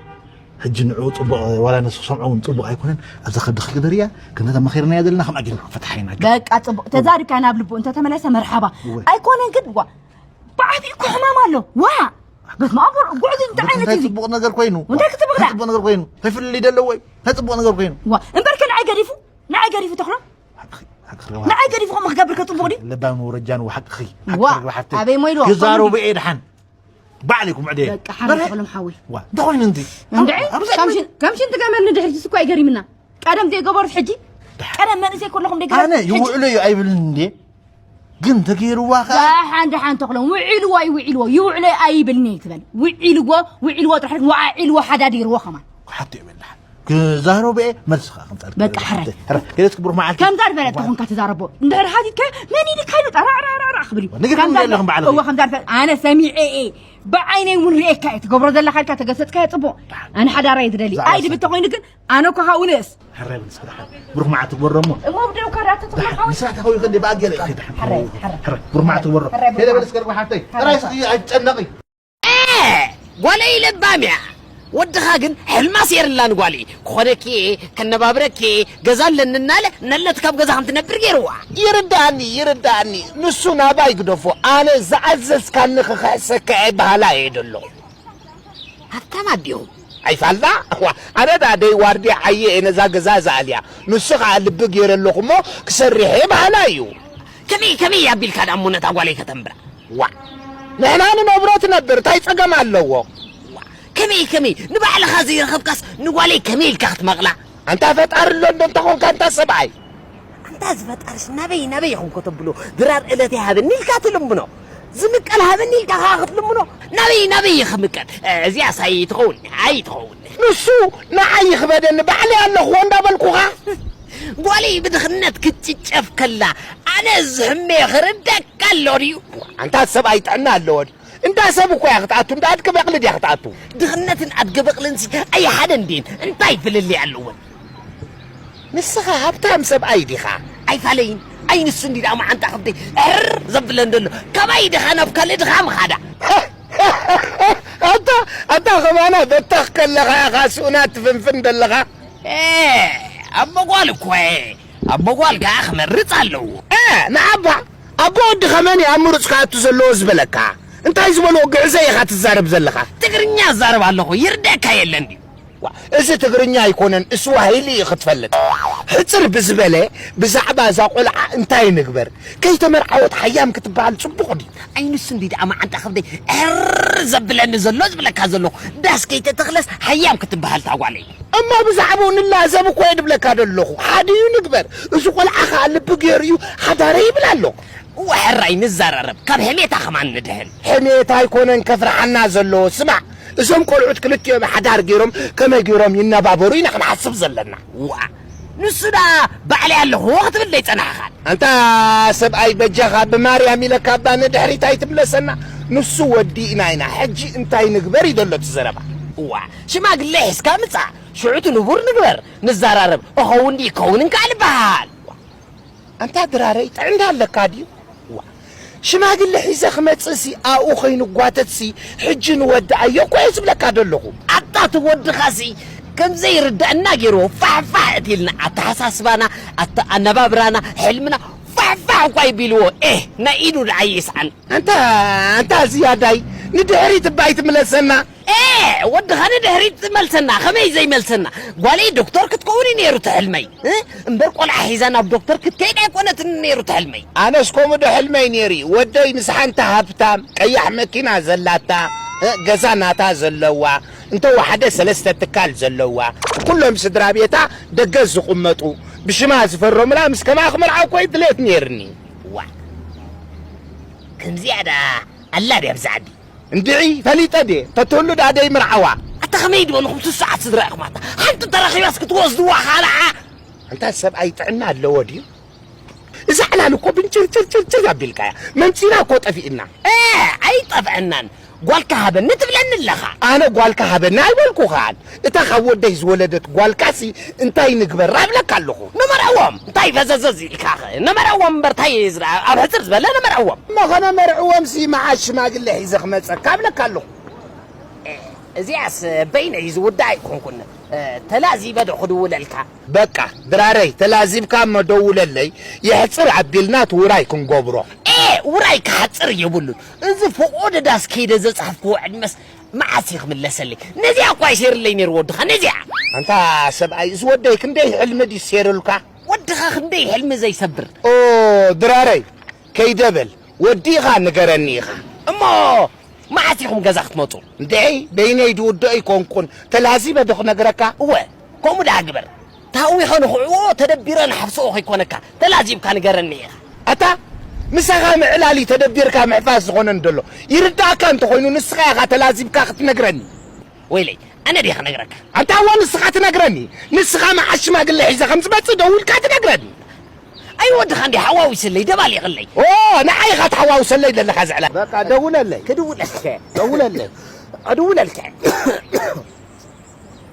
ሕጂ ንዕኡ ጽቡቕ፣ ዋላ ንሱ ክሰምዖ እውን ጽቡቕ ኣይኮነን። ኣብዛ ከድኺ ግበርያ፣ ከም ተመኺርናያ ዘለና፣ ከም ኣጊና ክፈትሓ ኢና። በቃ ጽቡቕ። ተዛሪብካ ናብ ልቡ እንተ ተመለሰ መርሓባ። እወ። ኣይኮነን ግን፣ ዋ፣ ብዓቢኡ እኮ ሕማም ኣሎ። ዋ! በስመ ኣብ ወወልድ፣ ጉዕዙ እንታይ እንታይ ዓይነት እዩ? ጽቡቕ ነገር ኮይኑ? እንታይ ክጽቡቕ እንታይ ደኣ? ጽቡቕ ነገር ኮይኑ? እንታይ ፍልልይ ደለዎ እዩ? እንታይ ጽቡቕ ነገር ኮይኑ? ዋ፣ እምበርከ ንዓይ ገዲፉ፣ ንዓይ ገዲፉ ተኽሎ? ሓቅኺ፣ ሓቅኺ፣ ንዓይ ገዲፉ ከምኡ ክገብር ከጽቡቕ ድዩ? ለባም ወረጃን ሓቅኺ፣ ዋ፣ ሓቅኺ፣ ሓፍተይ። ኣበይ ሞ ኢልዎ? ክዛረቡ እየ ደሓን። ባዕለይ ኩምዕደ። በቃ ሓራይ በረ-፣ ተኽሎም ሓወይ። ዋ፣ እንታይ ኮይኑ እንዲ? እንድዒ፣ ኣብ፣ ኣብ፣ ከም ሽን-፣ ከም ሽንቲ ገመል ንድሕሪት እኮ ኣይገሪምና። ቀደም ዘይገበሩት ሕጂ፣ ደሓን። ቀደም መንእሰይ ከለኹም ደይ ገበሩ ኣነ ሕጂ። ይውዕሎ እዩ ኣይብልን እንዴ? ግን ተገይርዋ ኸኣ ደሓን፣ ደሓን ተኽሎም፣ ውዒልዎ እዩ፣ ውዒልዎ፣ ይውዕሎ እዩ ኣይብልን እየ ትበል። ውዒልዎ፣ ውዒልዎ ጥራሕ ወዓዒልዎ ሓዳዲርዎ ከማን። ክሓቶ ይበል ደሓን። ክዛረቡ እየ፣ መልሲ ኸኣ ከምጻልካ በቃ እየ። ሕራይ። ሕራይ። ገለጽ ክብሩ መዓልቲ። ከምዛ ዝበለት ዋ። ተኾንካ ትዛረቦ። እንድሕር ሓቲትካ መን ኢልካ ኢሉ ጠራዕራዕራዕ ክብል እዩ። ንግር ከምዛ ከምዛ የለኹም በዓል እወ፣ እየ። ከምዛ ዝበለት ኣነ ሰሚዐ እየ። ብዓይነይ እውን ርእየካ እየ። ትገብሮ ዘለኻ ኢልካ ተገሰጽካዮ ጽቡቕ። ኣነ ሓዳራይ ዝደሊ። ብዛዕባ ኣይድቢ ሰብ። ተኾይኑ ግን ኣነ እኮ ካብኡ ንእስ። ሕራይ በል እስኪ ደሓን። ብሩኽ መዓልቲ ግበሮ እሞ። እሞ ብደውካ ደኣ ተትብሎ ደሓን። ሓወይ። ንስራሕ ተኻዊኸ እንደ ብኣገለ ኢኺ ደሓን። ሕራይ፣ ሕራይ። ሕራይ። ብሩኽ መዓልቲ ግበሮ። ሕራይ፣ ሄደ በል እስከ ርግቢ ሓፍተይ። ሕራይ። ጥራይ እስኪ ኣይትጨነቒ። እ፣ ጓለይ ለባም እያ። ወድኻ ግን ሕልማ ሴርላ ንጓለይ። ክኾነኪ እየ፣ ከነባብረኪ እየ፣ ገዛ ኣለኒ እናለ ነለት ካብ ገዛ ከም ትነብር ገይርዋ። ይርዳእኒ፣ ይርዳእኒ። ንሱ ናባይ ግደፎ። ኣነ ዝኣዘዝካኒ ክኽሕሰካ እየ በሃላ እየ ደለኹ። ሃብታም ኣዲኹም። ኣይፋልና? እዋ፣ ኣነ ደኣ ደይ ዋርድያ ዓየ እየ ነዛ ገዛ ዝኣልያ። ንሱ ኸኣ ልቢ ገይረ ኣለኹ እሞ ክሰርሕ እየ በሃላ እዩ። ከመይ፣ ከመይ ኣቢልካ ደኣ እሞ ነታ ጓለይ ከተንብራ? ዋ፣ ንሕና ንነብሮ ትነብር፣ እንታይ ጸገም ኣለዎ? ዋ፣ ከመይ፣ ከመይ ንባዕልኻ ዘይረኸብካስ ንጓለይ ከመይ ኢልካ ክትመቕላ? ኣንታ ፈጣሪ ኣሎ እንዶ እንተኾንካ ኣንታ ሰብኣይ። ኣንታ እዚ ፈጣርስ ናበይ፣ ናበይ ኢኹም ከተብሎ? ድራር እለተይ ሃበኒ ኢልካ ትልምኖ። ዝምቀል ሃበኒ ኢልካ ኸዓ ክትልምኖ። ናበይ፣ ናበይ እየ ክምቀል? እዚኣስ ኣይትኸውን፣ ኣይትኸውን። ንሱ ንዓይ ይኽበደኒ፣ ባዕለይ ኣለኹዎ እንዳበልኩኻ። ጓለይ ብድኽነት ክትጭጨፍ ከላ፣ ኣነ ዝሕመዮ ክርደካ ኣሎ ድዩ? ኣንታ ሰብኣይ ጥዕና ኣለዎ ድዩ? እንዳ ሰብ እኮ እያ ክትኣቱ፣ እንዳ ኣድጊ በቕሊ ድያ ክትኣቱ? ድኽነትን ኣድጊ በቕልንሲ ኣይ ሓደ እንድየን፣ እንታይ ፍልልይ ኣለወን? ንስኻ ሃብታም ሰብኣይ ዲኻ? ኣይፋለይን፣ ኣይ ንሱ እንዲ ደኣ መዓንጣ ከብደይ ዕር ዘብለን ዘሎ፣ ካባይ ድኻ ናብ ካልእ ድኻ ምኻዳ? ኣታ፣ ኣታ ኸማና በታኽ ከለኻ ኢኻ ስኡናት ትፍንፍን ዘለኻ? ኤ፣ ኣቦ ጓል እኮ እየ። ኣቦ ጓል ከኣ ክመርጽ ኣለዎ። እ፣ ንዓባ፣ ኣቦ ወዲ ኸመን እዩ ኣብ ምሩጽ ክኣቱ ዘለዎ ዝበለካ? እንታይ ዝበልዎ ግዕዘ ኢኻ ትዛረብ ዘለኻ? ትግርኛ እዛረብ ኣለኹ፣ ይርደካ የለን ድዩ? ዋ፣ እዚ ትግርኛ ኣይኮነን፣ እስዋሂሊ እዩ ክትፈልጥ። ሕጽር ብዝበለ፣ ብዛዕባ እዛ ቆልዓ እንታይ ንግበር? ከይተመርዓወት ሓያም ክትበሃል ጽቡቕ ድዩ? ኣይ ንሱ እንዲ ደኣ መዓንጣ ከብደይ ዕር ዘብለኒ ዘሎ ዝብለካ ዘለኹ። ዳስ ከይተተኽለስ ሓያም ክትበሃል እታ ጓለይ። እሞ ብዛዕባኡ ንላዘብ እኮ እየ ድብለካ ደለኹ። ሓዲኡ ንግበር። እዚ ቆልዓ ኸኣ ልቢ ገይሩ እዩ ሓዳረይ ይብል ኣሎ። እወ ሕራይ ንዘራረብ። ካብ ሕሜታ ከማን ንድሕን። ሕሜታ ኣይኮነን ከፍርሓና ዘለዎ። ስማዕ፣ እዞም ቆልዑት ክልቲኦም ሓዳር ገይሮም ከመይ ገይሮም ይነባበሩ ኢና ክንሓስብ ዘለና። ዋ፣ ንሱ ደኣ ባዕለይ ኣለኹዎ ክትብል ዘይጸናሕኻን። ኣንታ ሰብኣይ በጃኻ ብማርያም ኢለካ እባ ንድሕሪት ኣይትምለሰና። ንሱ ወዲእና ኢና። ሕጂ እንታይ ንግበር እዩ ዘሎ እቲ ዘረባ። እዋ፣ ሽማግለ ሒዝካ ምጻእ። ሽዑ እቲ ንቡር ንግበር፣ ንዘራረብ። እኸውን ድዩ ይከውንን ከኣ ንበሃል። ኣንታ ድራረይ ጥዕና ኣለካ ድዩ? ዋ፣ ሽማግለ ሒዘ ክመጽእሲ ኣብኡ ኸይንጓተትሲ ሕጂ ንወድኣዮ እኮ እየ ዝብለካ ዘለኹ። ኣታ እቲ ወድኻሲ ከም ዘይርዳእና ገይርዎ ፋሕፋሕ እቲልና ኣተሓሳስባና፣ ኣተ-፣ ኣነባብራና፣ ሕልምና ፋሕፋሕ እኳ ይቢልዎ። ኤህ፣ ናይ ኢዱ ደኣ ይስኣን። ኣንታ፣ ኣንታ ዝያዳይ ንድሕሪት እባ ኣይትምለሰና። ኤ፣ ወድኻ ንድሕሪት መልሰና፣ ከመይ ዘይመልሰና? ጓለይ ዶክተር ክትከውን እዩ ነይሩ እቲ ሕልመይ፣ እ? እምበር ቆልዓ ሒዛ ናብ ዶክተር ክትከይድ ኣይኮነትን ነይሩ እቲ ሕልመይ። ኣነስ ከምኡ ዶ ሕልመይ ነይሩ? ወደይ ምስ ሓንቲ ሃብታም ቀያሕ መኪና ዘላታ፣ እ፣ ገዛ ናታ ዘለዋ፣ እንተወሓደ ሰለስተ ትካል ዘለዋ፣ ኩሎም ስድራ ቤታ ደገ ዝቕመጡ፣ ብሽማ ዝፈረሙላ ምስ ከማኺ ክምርዓው እኮ እዩ ድሌት ነይርኒ። ዋ፣ ከምዚኣ ደኣ ኣላ ድያ ኣብዚ ዓዲ? እንድዒ፣ ፈሊጠ ድየ? ተትህሉ ደኣ ደይምርዓዋ። ኣታ ከመይ ዝበልኹም ስሱዓት ስድራ ኢኹም ኣታ? ሓንቲ ተረኺባስ ክትወስድዋ ካልዓ? ኣንታ ሰብኣይ ጥዕና ኣለዎ ድዩ? እዛ ዕላል እኮ ብንጭርጭርጭርጭር ኣቢልካያ። መምጺና እኮ ጠፊእና። ኤ፣ ኣይጠፍአናን። ጓልካ ሃበኒ ትብለኒ ኣለኻ። ኣነ ጓልካ ሃበኒ ኣይበልኩኻን። እታ ካብ ወደይ ዝወለደት ጓልካሲ እንታይ ንግበራ እብለካ ኣለኹ። ንመርዕዎም። እንታይ ፈዘዘዝ ኢልካ ኸ? ንመርዕዎም እምበር እንታይ ዝረኣ? ኣብ ሕጽር ዝበለ ንመርዕዎም። እሞ ኸነመርዕዎምሲ መዓስ ሽማግለ ሒዘ ክመጸካ እብለካ ኣለኹ። እዚኣስ በይነይ ዝውዳእ ኣይኮንኩን። ተላዚበ ዶ ክድውለልካ? በቃ ድራረይ፣ ተላዚብካ እሞ ደውለለይ። የሕጽር ኣቢልና እቲ ውራይ ክንገብሮ። ኤ፣ ውራይ ክሓጽር የብሉን። እዚ ፈቖዶ ዳስ ከይደ ዘጽሓፍክዎ ዕድመስ መዓስ እዩ ክምለሰለይ? ነዚኣ እኳ ይሴርለይ ነይሩ ወድኻ፣ ነዚኣ። ኣንታ ሰብኣይ፣ እዚ ወደይ ክንደይ ሕልሚ ድዩ ሴሩልካ? ወድኻ ክንደይ ሕልሚ ዘይሰብር? ኦ፣ ድራረይ፣ ከይደ በል፣ ወዲእኻ ንገረኒ ኢኻ። እሞ መዓስ ኢኹም ገዛ ክትመጹ? እንድዒ፣ በይነይ ድውድኦ ኣይኮንኩን፣ ተላዚበ ዶ ክነግረካ? እወ፣ ከምኡ ደኣ ግበር። ተሃዊኸ ንኽዕዎ ተደቢረ ንሓፍስኦ ከይኮነካ፣ ተላዚብካ ንገረኒ ኢኻ። ኣታ፣ ምሳኻ ምዕላል እዩ ተደቢርካ ምሕፋስ ዝኾነን ደሎ። ይርድኣካ እንተኾይኑ፣ ንስኻ ኢኻ ተላዚብካ ክትነግረኒ። ወይለይ፣ ኣነ ድየ ክነግረካ? ኣንታ እዋ ንስኻ ትነግረኒ። ንስኻ መዓስ ሽማግለ ሒዘ ከም ዝመጽእ ደዊልካ ትነግረኒ። ኣይ ወድኻ እንዲ ሓዋዊሰለይ፣ ደባሊቕለይ። ኦ፣ ንዓይ ኢኻ ትሓዋውሰለይ ዘለኻ ዝዕላ። በቃ ደውለለይ። ክድውለልከ። ደውለለይ። ኣድውለልከ።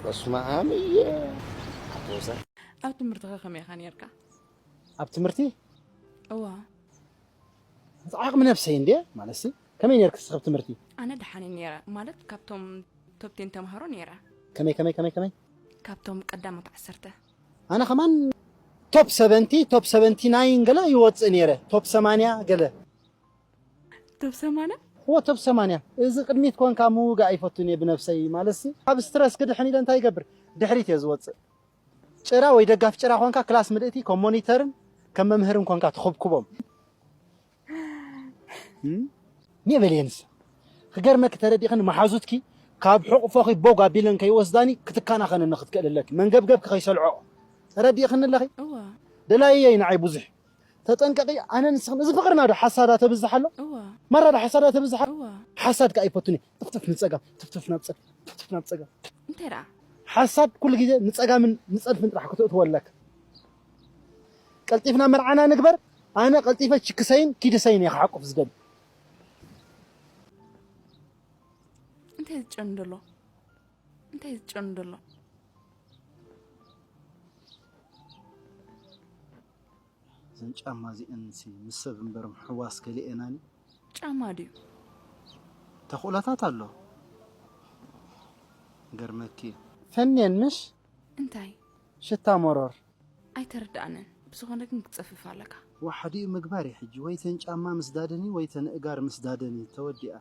በስመ ኣብ እየ። ኣቦዛ። ኣብ ትምህርትኻ ከመይ ኢኻ ነይርካ? ኣብ ትምህርቲ? እዋ። ዓቕሚ ነብሰይ እንድየ፣ ማለትሲ፣ ከመይ ነይርኪ እስኺ ኣብ ትምህርቲ? ኣነ ደሓን እየ ነይረ፣ ማለት ካብቶም ቶፕ ቴን ተምሃሮ ነይረ። ከመይ ከመይ ከመይ ከመይ? ካብቶም ቀዳሞት ዓሰርተ። ኣነ ከማን ቶፕ ሰቨንቲ፣ ቶፕ ሰቨንቲ ናይን ገለ ይወፅእ ነይረ፣ ቶፕ ሰማንያ ገለ። ቶብ ሰማንያ? እዎ፣ ቶፕ ሰማንያ። እዚ ቅድሚት ኮንካ ምውጋእ ኣይፈቱን እየ ብነብሰይ። ማለትሲ ኣብ ስትረስ ክድሕን ኢለ እንታይ ይገብር? ድሕሪት እየ ዝወፅእ። ጭራ ወይ ደጋፊ ጭራ ኮንካ ክላስ ምልእቲ ከም ሞኒተርን ከም መምህርን ኮንካ ትኹብኩቦም። እም? ኔ በልየንስ። ክገርመኪ ተረዲእኽኒ መሓዙትኪ ካብ ሕቑፎኺ ቦግ ኣቢለን ከይወስዳኒ ክትከናኸነኒ ክትክእል ኣለኪ። መንገብገብኪ ከይሰልዖ። ተረዲእኽኒ ኣለኺ? እዋ ደላይየይ ንዓይ ብዙሕ። ተጠንቀቂ ኣነ ንስኽን። እዚ ፍቕርና ዶ ሓሳዳ ተብዝሕ ኣሎ? እዋ ማራ ዶ ሓሳዳ ተብዝሕ ኣሎ? እዋ ሓሳድ ከኣ ኣይፈቱን እየ። ጥፍጥፍ ንጸጋም፣ ጥፍጥፍ ናብ ጸጋም፣ ጥፍጥፍ ናብ ጸጋም። እንታይ ደኣ? ሓሳድ ኩሉ ግዜ ንጸጋምን ንጸድፍን ጥራሕ ክትእትወለክ። ቀልጢፍና መርዓና ንግበር። ኣነ ቀልጢፈ ችክሰይን ኪድሰይን እየ ክሓቁፍ ዝደሊ። እንታይ ዝጨኑ ዘሎ? እንታይ ዝጨኑ ዘሎ? እዘን ጫማ እዚአን ሲ ምስ ሰብ እምበር ምሕዋስ ከሊኤናኒ። ጫማ ድዩ? ተኽእሎታት ኣሎ። ገርመኪ። ፈንየን ምሽ? እንታይ? ሽታ መሮር። ኣይተረዳእንን። ብዝኾነ ግን ክትጸፍፍ ኣለካ። ዋሓዲኡ ምግባር እዩ ሕጂ። ወይ ተን ጫማ ምስ ዳደኒ ወይ ተን እጋር ምስ ዳደኒ ተወዲኣ።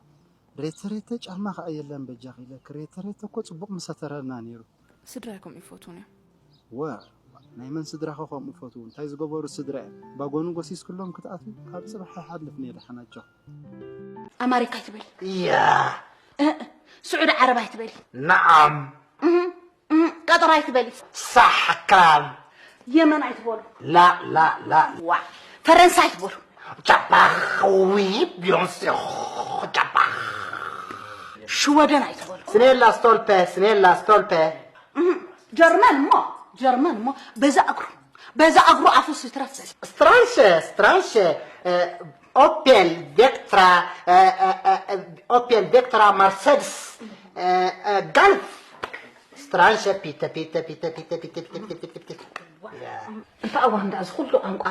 ሬተ ሬተ ጫማ ከኣ የለን በጃኺ ኢለኪ። ሬተ ሬተ እኮ ጽቡቕ ምሰተረልና ነይሩ። ስድራይ ከምኡ ይፈትዉን እዮም። ወ ናይ መን ስድራኸ ከምኡ ፈትዉ? እንታይ ዝገበሩ ስድራ እዮም? ባጎኑ ጎሲስክሎም ክትኣትዉ ካብ ጽባሕ ይሓልፍ ነይሩ ሓናጆ። ኣማሪካ ኣይትበሊ ያ እህ፣ ስዑዲ ዓረብ ኣይትበሊ ነዓም እህ፣ እህ፣ ቀጠር ኣይትበሊ ሳሕካም የመን ኣይትበሉ ላ ላ ላ ዋ ፈረንሳ ኣይትበሉ ጃባኽ ዊ ቢዮንሴ ጃባኽ ሽወደን ኣይትበሉ ስኔላ ስቶልፔ ስኔላ ስቶልፔ እህ፣ ጀርመን እሞ ጀርመን እሞ በዛ እግሩ በዛ እግሩ ኣፉ ይትረፍ ዘለ ስትራንሸ ስትራንሸ ኦፔል ቬክትራ ኦፔል ቬክትራ መርሰድስ ጋልፍ ስትራንሸ ፒተ ፒተ ፒተ ፒተ ፒተ ፒተ ፒተ ፒተ እንተ እዋን እንዳ እዚ ኩሉ ቋንቋ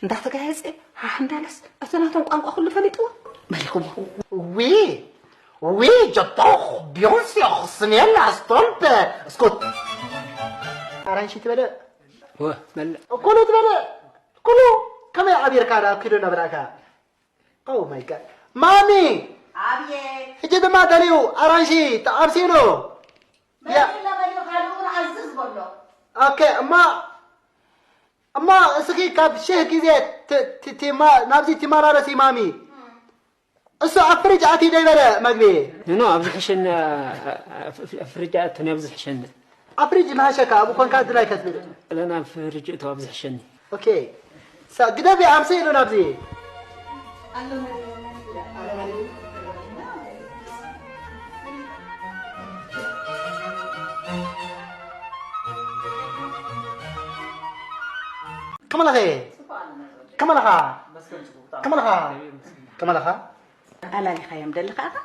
እንዳተጋየፀ ሓሕ እንዳለስ እቲ ናቶም ቋንቋ ኩሉ ፈሊጥዎ መሊኹሞ ዊ ዊ ጀቶኽ ቢዮንሴ ስኔላ ስቶልፔ እስኩት ኣራንሺ ትበለ ወ መለ ኩሉ ትበለ ኩሉ ከመይ ዓቢርካ ዳ ኪዶ እናበላእካ Oh my god ማሚ ኣብየት ሕጂ ድማ ደልዩ ኣራንሺ ተኣምሲሉ መሊላ መሊኡ ካልኡ ንኣዝዝ በሎ ኦኬ እማ እማ እስኺ ካብ ሽህ ግዜ ት- ት- ቲማ- ናብዚ ትመላለሲ ማሚ እሱ ኣብ ፍሪጅ ኣትዩ ዶ ይበለ መግቢ ኖ ኣብዚ ሕሸኒ ኣብ ፍርጃ እቶን ኣብዚ ሕሸኒ ኣብ ፍሪጅ መሃሸካ ኣብኡ ኮንካ ድላይ ከትብል ለና ፍርጅ እቶ ኣብዚ ሕሸኒ ኦኬ ሳ- ግደፊ ኣምስኢሉ ናብዚ ከመለኸ ከመለኻ ከመለኻ ከመለኻ ኣላሊኻዮም ደለኻ ኣኻ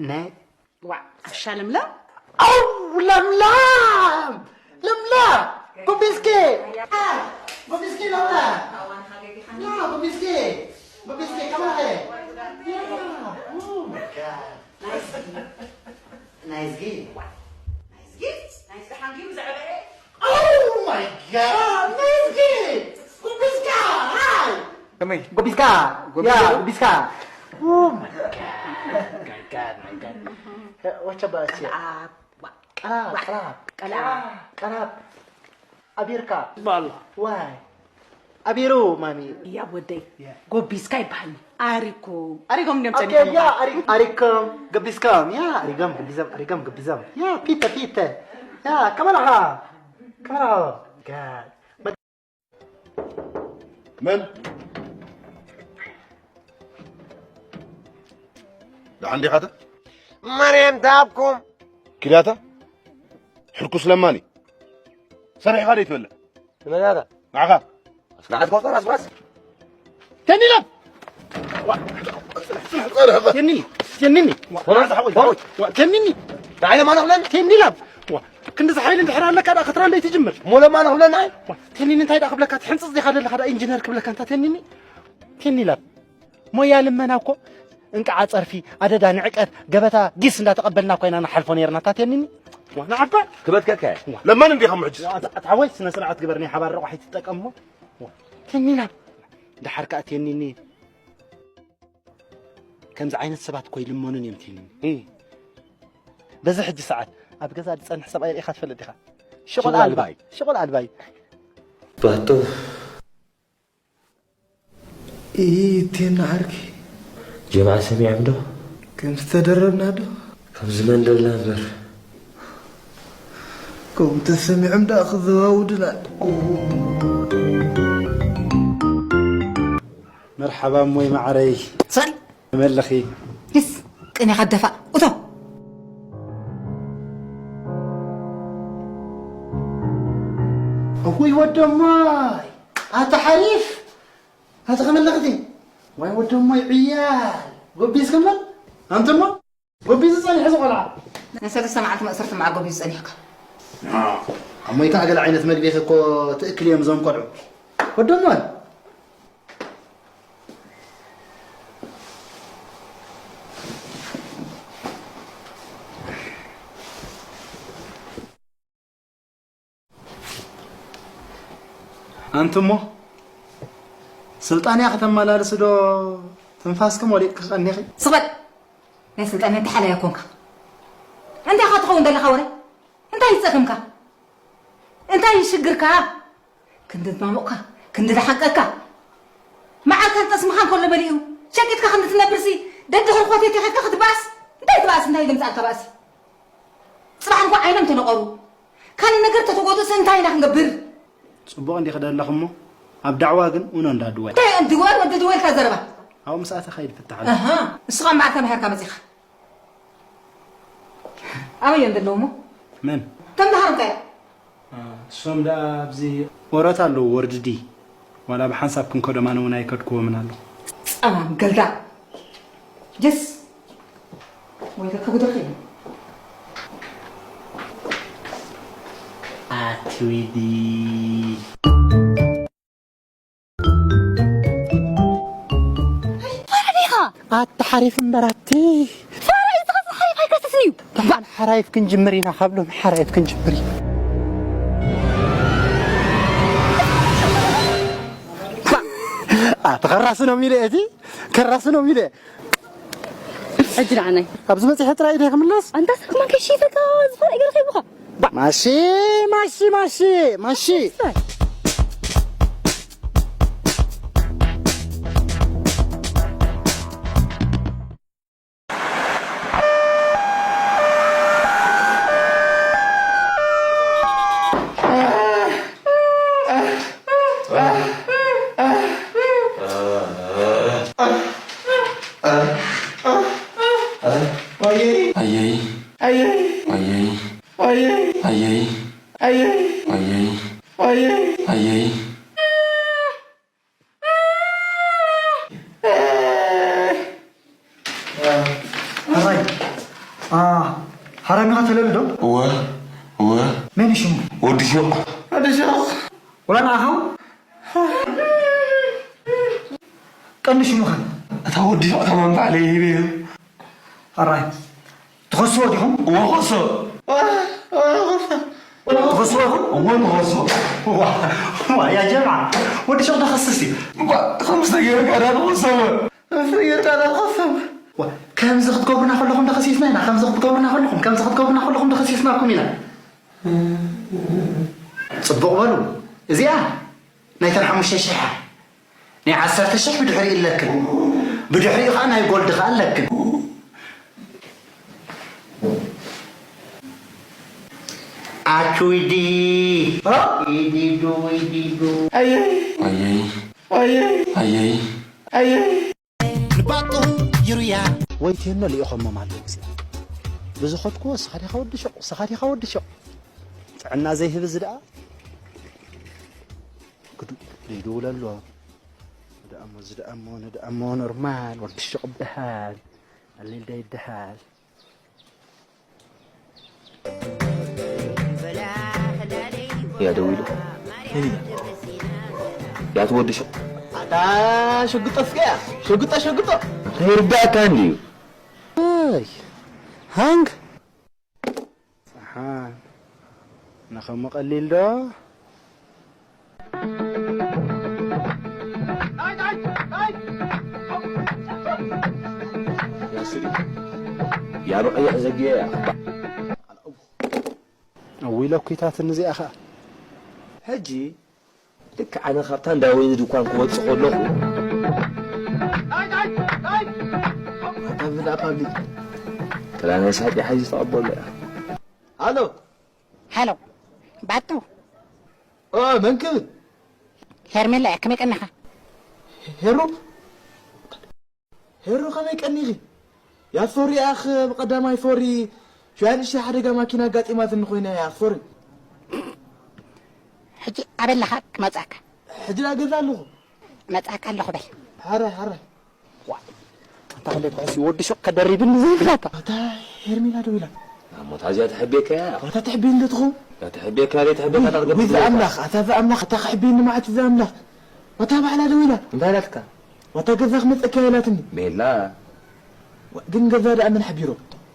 ናይ ዋዕ ኣሻ ለምለም ኣው ለምለም ለምለም ጉቢስኪ ጉቢስኪ ለምለም ያ ጉቢስኪ ጉቢስኪ ከመለኸ ናይዝጊ ናይዝጊ ናይዝጊ ሓንጊ ብዛዕባ Oh my god! ናይዝጊ! ጉቢስካ! ሃይ! ከመይ ጉቢስካ! ጉቢስካ! ያ ጉቢስካ! Oh my god! My god, my god. What about you? ቀላብ ቀላብ ቀላብ። ቀላብ ኣቢርካ ይበሃል ዋይ ኣቢሩ ማሚ ያ ወደይ Yeah. ጎቢስካ ይበሃል ኣሪኩም ኣሪጎም እንዲም Okay, yeah, Ari- Arikom, Gabiskom, yeah, Arigom, Gabizom, Arigom, Gabizom, yeah, Peter, Peter, yeah, come on, ha, come on, ha, God. መን ደሓን ዲኻተ ማርያም ተሃብኩም ኪዳታ ሕርኩስ ለማኒ ሰሪሕኻ ደይ ትበልዕ ንመናታ ንዓኻ ንዓት ቆጠር ኣስባስ ተኒላ ተኒኒ ተኒኒ ተኒኒ ንዓይ ለማን ክብለኒ ተኒላ ክንዲ ዝሓይል እንድሕር ኣለካ ዳ ክትረለይ ትጅምር እሞ ለማን ክብለኒ ኣይ ተኒኒ እንታይ ዳ ክብለካ ትሕንፅፅ ዲኻ ዘለኻ ዳ ኢንጂነር ክብለካ እንታ ተኒኒ ተኒላ ሞያ ልመና እኮ እንቅዓ ጸርፊ ኣደዳ ንዕቀት ገበታ ጊስ እንዳተቐበልና ኮይና ንሓልፎ ነይርና እታ ተኒኒ ዋ፣ ንዓባ። ክበትከካ እየ። ለማን እንዲኻ ሕጂ። ኣታ ሓወይ፣ ስነ ስርዓት ግበር፣ ናይ ሓባር ረቑሕ ኣይትጠቀም እሞ። ዋ፣ ተኒና። ደሓር ከኣ ተኒኒ። ከምዚ ዓይነት ሰባት እኮ ይልመኑን እዮም፣ ተኒኒ። እም። በዚ ሕጂ ሰዓት ኣብ ገዛ ዝጸንሕ ሰብኣይ ርኢኻ ትፈልጥ ዲኻ? ሽቑል ሽቑል ኣልባይ። ኣልባይ። ሽቑል ኣልባይ። ባቶ። ኢቴና ዓርኪ። ጀምዓ ሰሚዖም ዶ? ከም ዝተደረብና ዶ? ካብዚ መንደልና እምበር። ከምኡ ተሰሚዖም ደኣ ክዘዋውዱና። መርሓባ እሞይ ማዓረይ። ሰል! መለኺ። ይስ! ቅኔኻ ደፋእ። እቶ! እውይ ወደማይ! ኣታ ሓሪፍ! ኣታ ከመለኽቲ! ዋይ ወደማይ ዕያል! ጎቢዝካ እምበር? ኣንተ እሞ ጎቢዙ ጸኒሑ እዚ ቆልዓ። ናይ ሰለስተ መዓልቲ መእሰርቲ መዓ ጎቢዙ ጸኒሕካ። ኣሞይ ከኣ ገለ ዓይነት መግቢ እኮ ትእክል እዮም እዞም ቆልዑ። ወደማይ! ኣንቱሞ ስልጣንያ ከተመላልስ ዶ ትንፋስኪ ወዲቕኪ ቀኒኺ? ስቕ በል! ናይ ስልጣንያ ተሓላያ ኮንካ። እንታይ ኢኻ ትኸውን ዘለኻ ወረ? እንታይ ይጸገምካ? እንታይ ይሽግርካ? ክንዲ ዝማሙቕካ፣ ክንዲ ዝሓንቀካ። መዓርካን ጠስምኻን ከሎ መሊኡ፣ ሸቂጥካ ክንዲ ትነብርሲ፣ ደድሕሪ ኮቴቴ ከድካ ክትበኣስ? እንታይ ትበኣስ? እንታይ ለምጻልካ ባእሲ? ጽባሕ እንኳ ዓይኖም ተነቐሩ። ካልእ ነገር ተተጎዱስ እንታይ ኢና ክንገብር? ጽቡቕ እንዲኺ ደለኺ እሞ፣ ኣብ ዳዕዋ ግን ኡኖ እንዳ ድወል። እንታይ እዮም ድወል ወዲ ድወልካ ዘረባ? ኣብኡ ምስ ኣተኻ እዩ ዝፍታሕ ኣሎ። ኣሃ፣ ንስኻ መዓር ተማሂርካ መጺኻ። ኣበይ እዮም ዘለዉ እሞ? መን? ተምሃሮ እንታይ? አ፣ እሶም ደኣ ኣብዚ ወረት ኣለዉ፣ ወርድዲ። ዋላ ብሓንሳብ ክንከዶም ኣነ እውን ኣይከድክዎምን ኣለኹ። ጸማም ገልዳ። ጀስ። ወይለከ ጉድኺ። ኣትዊዲ። ፋራ ዲኻ? ኣታ ሓሪፍ እምበር ኣቲ። ፋራ እዩ፣ ዝኸፍእ ሓሪፍ ኣይከስስን እዩ። ደሓን ሓራይፍ ክንጅምር ኢና፣ ካብ ሎሚ ሓራይፍ ክንጅምር ኢና። ኣቲ ከራስኖም ኢለ እቲ ከራስኖም ኢለ። ሕጂ ንዓናይ። ኣብዚ በጺሐ ጥራይ ኢደ ክምለስ። ኣንታ ሰብ ከማን ከይሽይፈካ ዝኾነ ነገር ከይብኻ። ማሺ፣ ማሺ፣ ማሺ፣ ማሺ። ሕራይ፣ አ፣ ሓራሚኻ ተለሊ ዶ? እወ፣ እወ። መን እዩ ሽሙ? ወዲ ሹቕ። ወዲ ሹቕ። ወላ ንዓኻ? ቀንዲ ሽሙ ኸ? እታ ወዲ ሹቕ ከማን ባዕለይ ሂበዮ። ሕራይ፣ ትኸስዎ ዲኹም? እወ፣ ኸሶ። ትኸስዎ ኢኹም? እወ፣ ንኸሶ። ዋ፣ ዋ፣ ያ ጀምዓ፣ ወዲ ሹቕ ዶ ኸስስ እዩ? እባ፣ ከምዚ ተገይርካ ዳ ንኸሶ? ዋ፣ ከምዚ ክትገብሩና ከለኹም ዶ ኸሲስና ኢና? ከምዚ ክትገብሩና ከለኹም፣ ከምዚ ክትገብሩና ከለኹም ዶ ኸሲስናኩም ኢና? ጽቡቕ በሉ። እዚኣ ናይተን ሓሙሽተ ሽሕ እያ። ናይ ዓሰርተ ሽሕ ብድሕሪኡ ኣለክን። ብድሕሪኡ ኸኣ ናይ ጎልድ ኸኣ ኣለክን። ኣቹይዲ። እ? ኢዲዱ፣ ኢዲዱ። ኣየይ። ኣየይ። ኣየይ። ኣየይ። ኣየይ። ንባጡ ይሩያ። ወይ ቴኖ ልኢኾሞም ኣለዉ እዚኦም። ብዝኸድክዎ፣ ስኻ ዲኻ ወዲ ሹቕ፣ ስኻ ዲኻ ወዲ ሹቕ። ጥዕና ዘይህብ እዚ ደኣ። ክዱ-፣ ይድውለሉ። ንድኣሞ፣ እዚ ደኣሞ፣ ንድኣሞ ኖርማል፣ ወዲ ሹቕ ይበሃል። ኣሊልዳ ይበሃል። እያ ደዊሉ። እያ ትወዲ ሸ-፣ ኣታ ሸግጦ እስከ እያ። ሸግጦ፣ ሸግጦ። ከይርዳእካ እንድዩ። ኣይ፣ ሃንግ። ንኸምኡ ቀሊል ዶ? ያስሪ ያበቀየ ዘግየ እውይ ለኩይታትኒ እዚኣ ኸኣ። ሕጂ ልክዕ ኣነ ካብታ እንዳ ወይኒ ድኳን ክወጽእ ከለኹ ኣታ ብዳ ፓብሊክ ጥላ ናይ ሳቂ ሓይዚ ተቐበሎ እያ። ኣሎ ሃሎ ባጡ ኦ መን ክብል ሄርሜላ እያ። ከመይ ቀኒኻ? ሄሩ ሄሩ ከመይ ቀኒኺ? ያፎሪ ኣኽ ብቐዳማይ ፎሪ ሽያ ንእሽተይ ሓደጋ ማኪና ኣጋጢማትኒ ኮይና እያ ፎሪ። ሕጂ ኣበለኻ ክመጻካ? ሕጂ ዳ ገዛ ኣለኹ። መጻካ ኣለኹ በል። ሓራይ ሓራይ። ኣታ ክለ ኩዕሲ ወዲ ሹቕ ከደሪብኒ ዘይብላታ። ኣታ ሄርሜላ ደው ኢላ። ኣሞ ታዚያ ትሕቤካ እያ። ኣታ ትሕቤ እንደ ትኸውን። ኣታ ትሕቤካ እያ፣ ትሕቤካ ታርገብ ወይ ትዘይካ። ኣምላኽ፣ ኣታ ኣምላኽ፣ ኣታ ክሕቤኒ ማዓት ኣምላኽ። ኣታ ባዕላ ደው ኢላ። እንታይ ኢላትካ? ኣታ ገዛ ክመጸካ ኢላትኒ። ቤላ። ግን ገዛ ደኣ መን ሓቢሮ?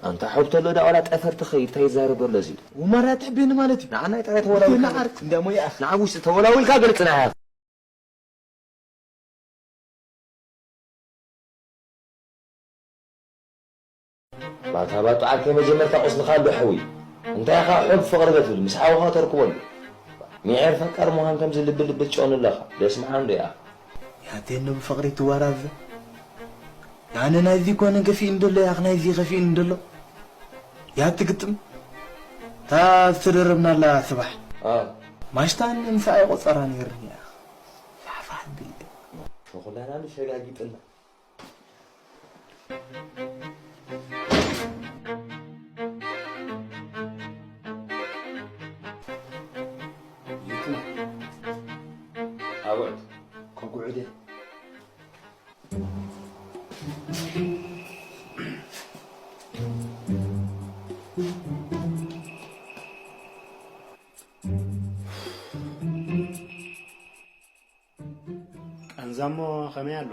ኣንታ ሓብተሎ ደኣ ዋላ ጠፈር ትኸይድ እንታይ ይዛረብ ኣሎ እዚ? ወማራ ትሕቤኒ ማለት እዩ። ንዓና ጥራይ ተወላዊልካ። ንዓር እንደ ሞያ። ንዓብ ውሽጢ ተወላዊልካ ገልጽና እያ። ባታ ባቱ ዓርከይ መጀመርታ ቁስልኻ ኣሎ ሕዊ። እንታይ ኢኻ ሑብ ፍቕሪ በትብል ምስ ሓውኻ ተርክበሉ። ሚዔር ፈቃር ምዃን ከምዚ ልብል ልብል ጨኑ ኣለኻ። ደስ ምዓን ዶ ኢኻ? ያቴን ብፍቕሪ ትወራዘ። ያነ ናይዚ ኮነ ከፊእን ደሎ ያኽ ናይዚ ከፊእን ደሎ። ያቲ ግጥም። እታ ዝተደረብናላ ጽባሕ። ኣዎ። ማሽታን ምሳይ ቆጸራ ነይርኒ ያኽ። ፋሕፋሕ ቢል። ንኹላና ንሸጋጊጥና። ይትማ። ኣውዕት። ከጉዕደ። ቃንዛሞ ከመይ ኣሎ?